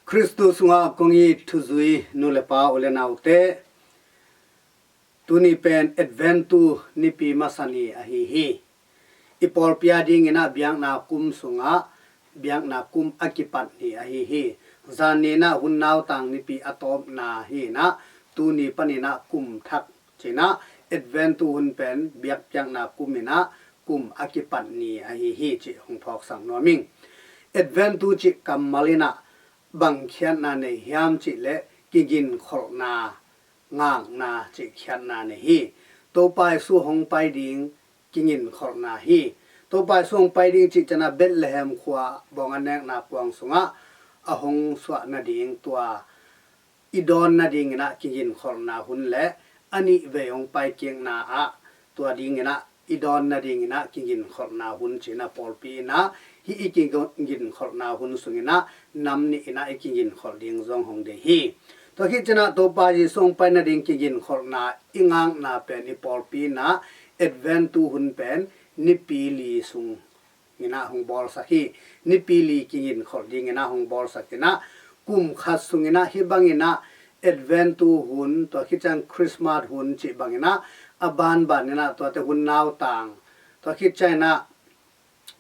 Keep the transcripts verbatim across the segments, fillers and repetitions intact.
Khristu sungah kong it thuzui nu le pa, u le naute, tuni pen Adventu nipi masa ni ahi hi. I pawlpi a dinginah biakna kum sungah biakna kum a kipat ni ahi hi. Zan ninah hun nautang nipi a tawpna hinah tuni paninah kum thak cinah Adventu hun pen biakpiakna kum inah kum a kipat ni ahi hi cih hong phawksak nuam ing. Adventu cih kammal inah bang khiatna nei hiam cih leh kiginkholhna, ngakna cih khiatna nei hi. Topa Jesu hong pai ding kiginkholhna hi. Topa Jesu hong pai ding cih ciangah Bethlehem khua bawng a nekna kuang sungah a hong suah nading, tua i dawn nadinginah kiginkholhna hun le a nih vei hong pai kikna ah tua dinginah i dawn nadinginah kiginkholhna hun cinah pawlpi inah hih i kiginkholhna hun sunginah nam nih inah i kiginkholh ding zong hong deih hi. Tua khit cinah Topa Jesu hong pai nading kiginkholhna i ngakna pen i pawlpi inah Adventu hun pen nipi li sung inah hong bawlsak hi. Nipi li kiginkholh dinginah hong bawlsak inah kum khat sunginah hih banginah Adventu hun, tua khit ciang Christmas hun cih banginah a banbaninah tuate hun nautang, tua khit cianginah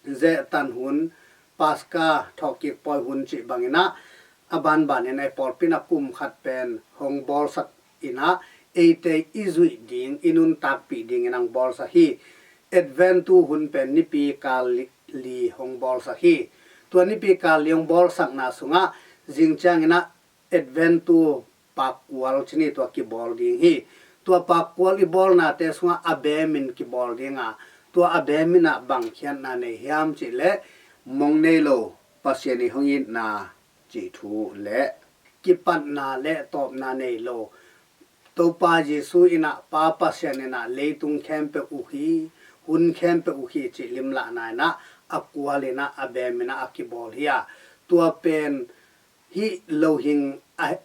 zehtan hun, Paska thawhkik pawi hun cih banginah a banbanin ei pawlpi inah kum khat pen hong bawlsak inah eite i zuih ding, i nuntakpih dingin hong bawlsak hi. Adventu hun pen nipi kal li, li hong bawlsak hi. Tua nipi kal li hong bawlsakna sungah zing cianginah Adventu pakkual cih ni tua kibawl ding hi. Tua pakkual i bawlnate sungah a beemin kibawl ding a, tua a beemin ah bang khiatna nei hiam cih leh mong nei lo, Pasian i hong itna cih thu le kipatna le tawpna nei lo, Topa Jesu inah Pa Pasian inah leitung khempeuh uk hi, hun khempeuh uk hi cih limlahna inah a kual inah a beem inah a kibawl hi a, tua pen hih lo hing a,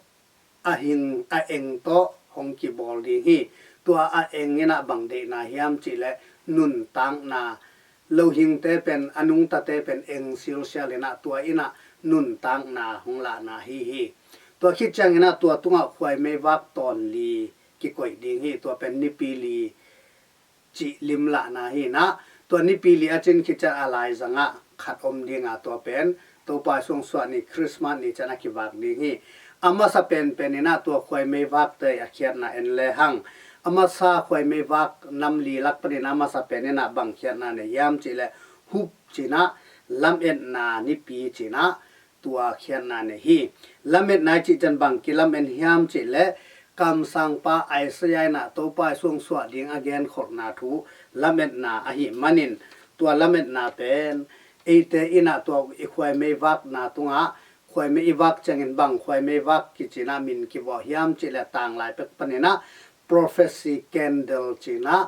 a hing a eng tawh hong kibawl ding hi. Tua a eng inah bang deihna hiam cih leh nuntakna, lo hingte pen, a nungtate pen eng silsial inah tua inah nuntakna hong lahna hi hi. Tua khit cianginah tua tungah khuaimeivak tawn li kikoih ding hi. Tua pen nipi li cih limlahna hi inah tua nipi li a cin khit ciang a laizangah khat om ding a, tua pen Topa Jesu hong suah ni, Christmas ni ciang a kivak ding hi. A masa penpen inah tua khuaimeivakte a khiatna en lehang, a masa khuaimeivak nam li lak panin a masa pen inah bang khiatna nei hiam cih leh Hup cinah, lametna nipi cinah tua khiatna nei hi. Lametna i cih ciang bang kilamen hiam cih leh kamsangpa Isaiah inah Topa Jesu hong suah ding a genkholhna thu lametna ahih manin, tua lametna pen eite inah tua i khuaimeivakna tungah, khuaimei i vak ciangin bang khuaimeivak kici inah min kivawh hiam cih leh tanglai pek panin ah prophecy candle cinah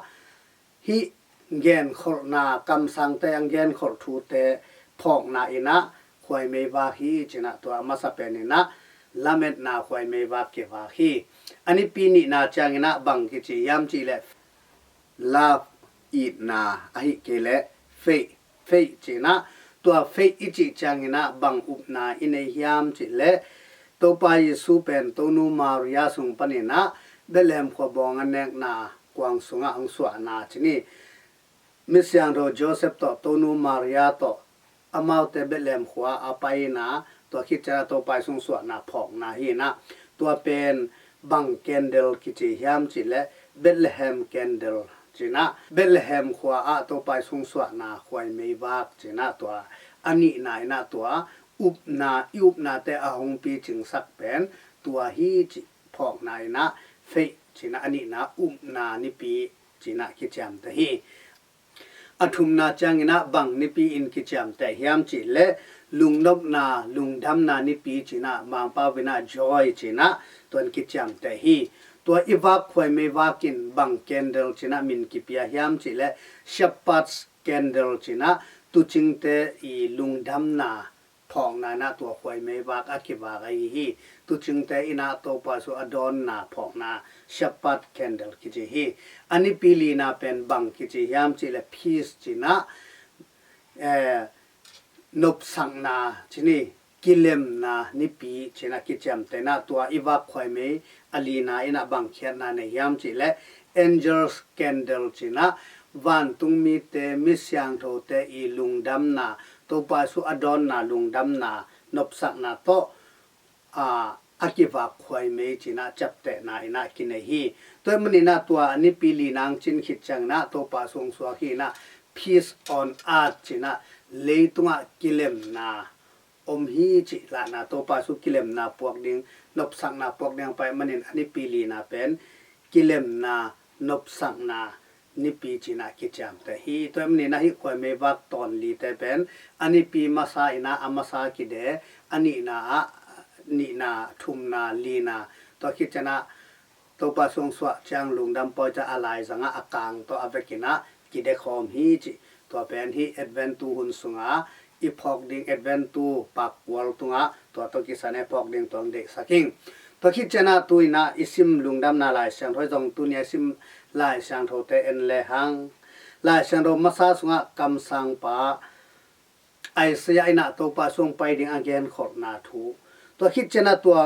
hih genkholhna, kamsangte a genkholh thute phawkna inah khuaimeivak hi cinah tua a masa pen inah lametna khuaimeivak kivak hi. A nipi nihna cianginah bang kici hiam cih leh love, itna, ahih kei leh faith, faith cinah, tua faith i cih cianginah bang upna i nei hiam cih leh Topa Jesu pen Tonu Maria sung paninah Bethlehem khua bawng a nekna kuang sungah hong suahna ci ni. Misiangtho Joseph tawh Tonu Maria tawh amaute Bethlehem khua a pai inah tua khit ciangah Topa Jesu hong suahna phawkna hi inah tua pen bang candle kici hiam cih leh Bethlehem candle cinah Bethlehem khua ah Topa Jesu hong suahna khuaimeivak cinah tua a nihna inah tua upna, i upnate a hong picingsak pen tua hi cih phawkna inah faith cinah a nihna upna nipi cinah kiciamteh hi. A thumna cianginah bang nipi in kiciamteh hiam cih leh lungnopna, lungdamna nipi cinah Mangpau inah joy cinah tuan kiciamteh hi. Tua i vak khuaimeivak in bang candle cinah min kipia hiam cih leh Shepherd's candle cinah tuucingte i lungdamna phawkna inah tua khuaimeivak a kivak ahi hi. Tuucingte inah Topa Jesu a dawnna phawkna Shepherd candle kici hi. A nipi lina pen bang kici hiam cih leh peace cinah, eh, nopsakna ci ni. kilemna nipi ci-in ah kiciamteh in ah, tua i vak khuaimei a lina in ah bang khiatna nei hiam cih leh, Angel's Candle ci-in ah vantung mite, mi siangthote i lungdamna, Topa Jesu a dawnna lungdamna, nopsakna tawh a, a kivak khuaimei ci-in ah ciaptehna in ah kinei hi. Tua ahih manin ah tua a nipi lina hong cin khit ciangin ah Topa Jesu hong suak hi in ah, peace on earth ci-in ah leitungah kilemna om hi cih lahna, Topa Jesu kilemna puak ding, nopsakna puak ding a pai manin a nipi lina pen kilemna, nopsakna nipi ci-in ah kiciamteh hi. Tua ahih manin ah hih khuaimei vak tawn lite pen a nipi masa in ah a masa kide, a nihna ah nihna, thumna, lina, tua khit ciangin ah Topa Jesu hong suak ciang lungdam pawi ciang a laizang ah a kang tawh a vek in ah kide khawm hi cih. Tua pen hih Advent tu hun sungah i phawk ding, Advent tu pakkual tungah tua tawh kisai in i phawk ding tua hong deihsak ing. Tua khit ciangin ah tu-in ah i sim Lungdamna Lai Siangtho zong, tuni a i sim Lai Siangthote en lehang, Lai Siangtho masa sungah kamsangpa Isaiah in ah Topa Jesu hong pai ding a genkholhna thu. Tua khit ciangin ah tua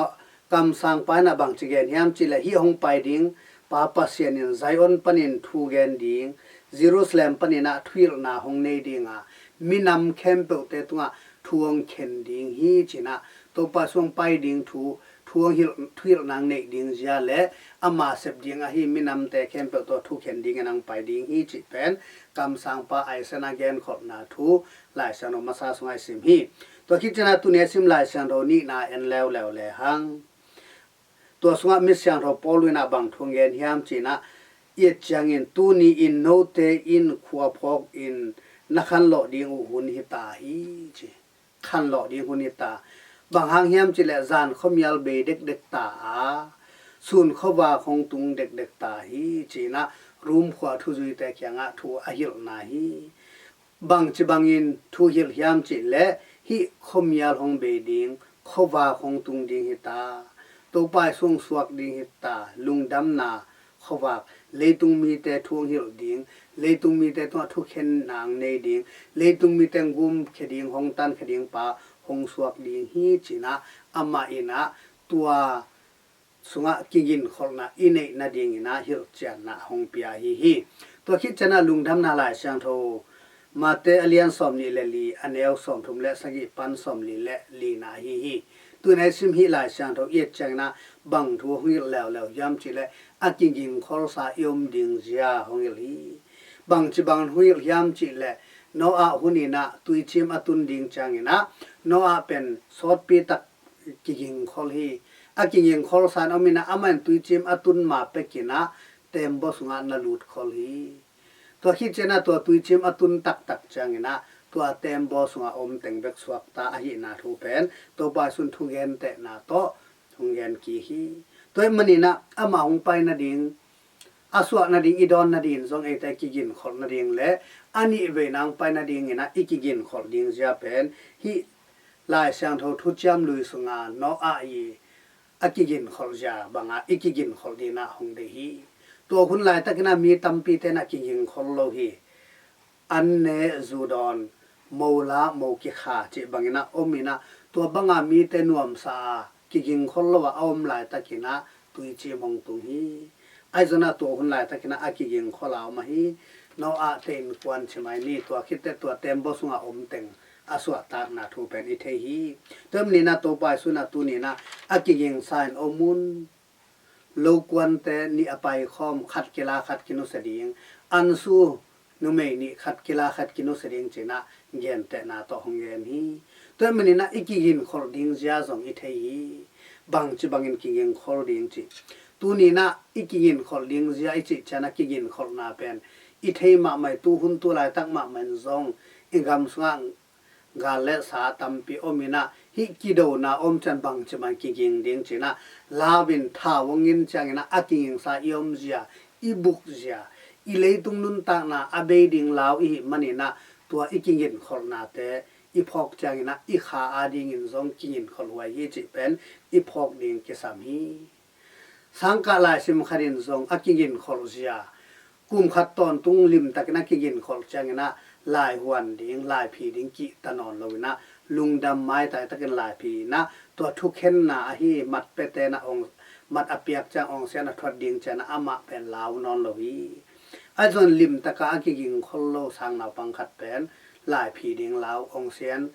kamsangpa in ah bangci gen hiam cih leh, hih hong pai ding pa Pasian in Zion panin thu gen ding, Jerusalem panin ah thuhilhna hong nei ding a, minam khempeuhte tungah thu hong khen ding hi ci-in ah, Topa Jesu hong pai ding thu, thu hong hilh, thuhilhna hong neih ding zia leh ama sep ding ahi minamte khempeuh tawh thukhen dingin hong pai ding hi cih pen kamsangpa Isaiah in a genkholhna thu Lai Siangtho masa sungah i sim hi. Tua khit ciangin ah tuni a i sim Lai Siangtho nihna en leuleu lehang, tua sungah mi siangtho Paul in ah bang thu hong gen hiam cih leh, i et ciangin, tuni-in note in khua phawkin na khanlawh ding uh hun hi ta hi ci. Khanlawh ding hun hi ta. Bang hang hiam cih leh zan khuamial bei dekdek ta a, sun khuavak hong tung dekdek ta hi ci-in ah Rom khua thuzuite kiangah thu a hilhna hi. Bangci bangin thu hilh hiam cih leh, hih khuamial hong bei ding, khuavak hong tung ding hi ta, Topa Jesu hong suak ding hi ta, lungdamna khuavak, leitung mite thu hong hilh ding, leitung mite tungah thukhenna hong nei ding, leitung mite hong gumkhia ding, hong tankhia ding pa hong suak ding hi ci-in ah, amah in ah tua sungah kiginkholhna i neih nadingin ah hilhcianna hong pia ahi hi. Tua khit ciangin ah Lungdamna Lai Siangtho, Mate a lian sawmnih le li, a neu sawmthum le sagih pan sawmli le lina ahi hi. Tu-in a i sim hih Lai Siangtho i et ciangin ah bang thu hong hilh leuleu hiam cih leh, a kiginkholsa i om ding zia hong hilh hi. Bangci bang hong hilh hiam cih leh, Noah hun in ah tuicim a tun ding ciangin ah, Noah pen sawtpi tak kigingkhol hi. A kigingkholsa in om in ah, amah in tuicim a tun ma pekin ah teembaw sungah na lutkhol hi. Tua khit ciangin ah tua tuicim a tun taktak ciangin ah tua teembaw sungah om teng bek suakta ahihna thu pen Topa Jesu in thugentehna tawh hong gen kik hi. Tua ahih manin ah amah hong pai nading, a suah nading i dawn nadingin zong eite kiginkholh nading leh a nihveina hong pai nadingin ah i kiginkholh ding zia pen hih Lai Siangtho Thuciam Lui sunga Noah i a kiginkholh zia banga i kiginkholh dingin ah hong deih hi. Tua hun laitakin ah mi tampite in ah kigingkhol lo hi. An ne, zu dawn, mo la, mo kikha cih bangin ah om in ah, tua banga mite nuamsa a kigingkhol lo a a om laitakin ah tuicim hong tung hi. Ahi zongin ah tua hun laitakin ah a kigingkhol a om ahi. Noah te innkuan ci mai ni, tua khit teh tua teembaw sungah om teng a suahtakna thu pen i thei hi. Tua ahih manin ah Topa Jesu in ah tuni in ah a kigingsa in om un. Lokuante nih a paikhawm, khat kila khat kinusia ding. Ansu numei nih khat kila khat kinusia ding ci-in ah gentehna tawh hong gen hi. Tua ahih manin ah i kiginkholh ding zia zong i thei hi. Bangci bangin kiginkholh ding cih, tuni in ah i kiginkholh ding zia i cih ciang ah kiginkholhna pen i thei mahmah hi. Tu hun tu laitak mahmah in zong i gam sungah gal le sa tampi om in ah, hih kidona om ciang bangci bang kiging ding ci-in ah lau in, thau hong in ciangin ah a kigingsa i om zia, i buk zia, i leitung nuntakna a bei ding lau i hih manin ah, tua i kiginkholhnate i phawk ciangin ah i kha adingin zong kiginkholh huai hi cih pen i phawk ding kisam hi. Sangkah laisim khat in zong a kiginkholh zia, kum khat tawntung limtakin a kiginkholh ciangin ah laihuan ding, laiphi ding kihta nawn lo in ah, lungdam maitai takin laiphi inah tua thukhenna ahi mat piate na ong, mat a piak ciang ong sian a thuat ding cianah amah pen lau nawn lo hi. Ahi zongin limtaka a kigingkhol lo sang naupang khat pen laiphi ding lau ong sian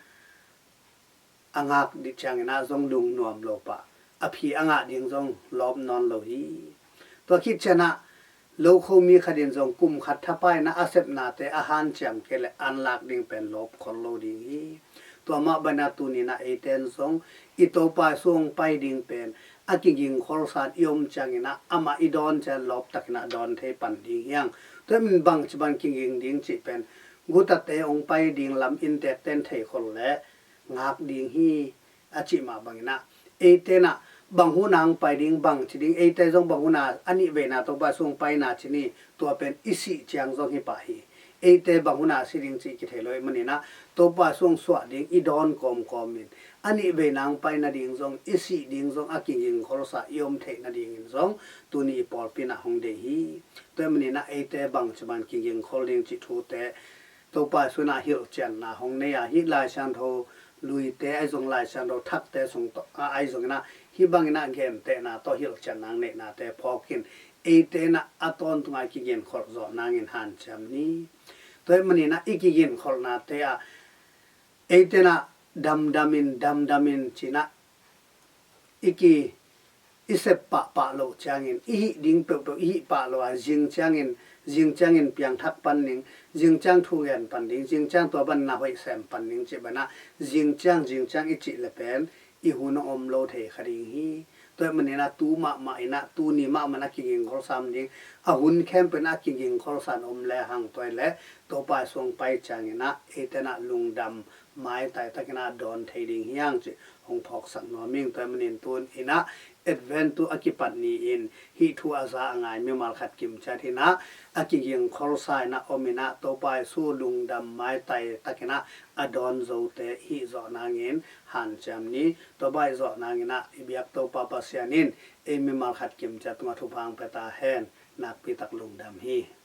a ngak dih cianginah zong lungnuam lo pah a phi a ngah ding zong lawp nawn lo hi. Tua khit cianah lokho mi khat in zong kum khat thapai inah a sepnate a hanciam kei leh an lak ding pen lawp khol lo ding hi. Tua mah banah tuninah eite in zong i Topa Jesu hong pai ding pen a kigingkholsa in i om cianginah amah i dawn ciang lawptakinah dawn thei pan ding hi hang. Tua ahih manin bangci ban kiging ding cih pen gutate hong pai ding lam inntekte in theikhol leh ngak ding hi a cih mah banginah eite inah bang hun a hong pai ding, bangci ding, eite zong bang hun a a nihveina Topa Jesu hong paina ci ni. Tua pen i sih ciang zong hi pah hi. Eite bang hun a si ding cih kithei lo ahih maninah Topa Jesu hong suah ding i dawn kawmkawm in a nihveina hong pai nading zong, i sih ding zong a kigingkholsa i om theih nadingin zong tuni i pawlpi inah hong deih hi. Tua ahih maninah eite bangci ban kigingkhol ding cih thute Topa Jesu inah hilhcianna hong nei a, hih Lai Siangtho luite ahi zong, Lai Siangtho thakte sung tawh a, ahi zonginah hih banginah gentehna tawh hilhcianna hong neihnate phawkin eite inah a tawntunga i kiginkholh zawh nangin hanciam ni. Tua ahih maninah i kiginkholhnate ah eite inah damdamin damdamin cinah i ki i sep pahpah loh ciangin i hih ding peuhpeuh i hih pah lo a, zing ciangin, zing ciangin piangthak pan ning, zing ciang thu gen pan ding, zing ciang tua ban na hoih sem pan ning cih banah zing ciang, zing ciang i cih le pen i hun a om lo thei kha ding hi. Tua ahih maninah tu mahmah inah, tuni mahmah inah kigingkholsa om ding, a hun khempeuh inah kigingkholsa in om le hang tua ahih leh Topa Jesu hong pai cianginah eite inah lungdam maitai takinah dawn thei ding hi hang cih hong phawksak nuam ing. Tua ahih manin tun inah Advent tu a kipat ni-in hih thu a za a ngai mimal khat kimciat inah a kigingkholsa inah om inah Topa Jesu lungdam maitai takinah a dawn zote hih zawh nangin hanciam ni. Tua bang hih zawh nanginah i biak Topa Pasian in ei mimal khat kimciat tungah thupha hong pia ta hen. Nakpi tak lungdam hi.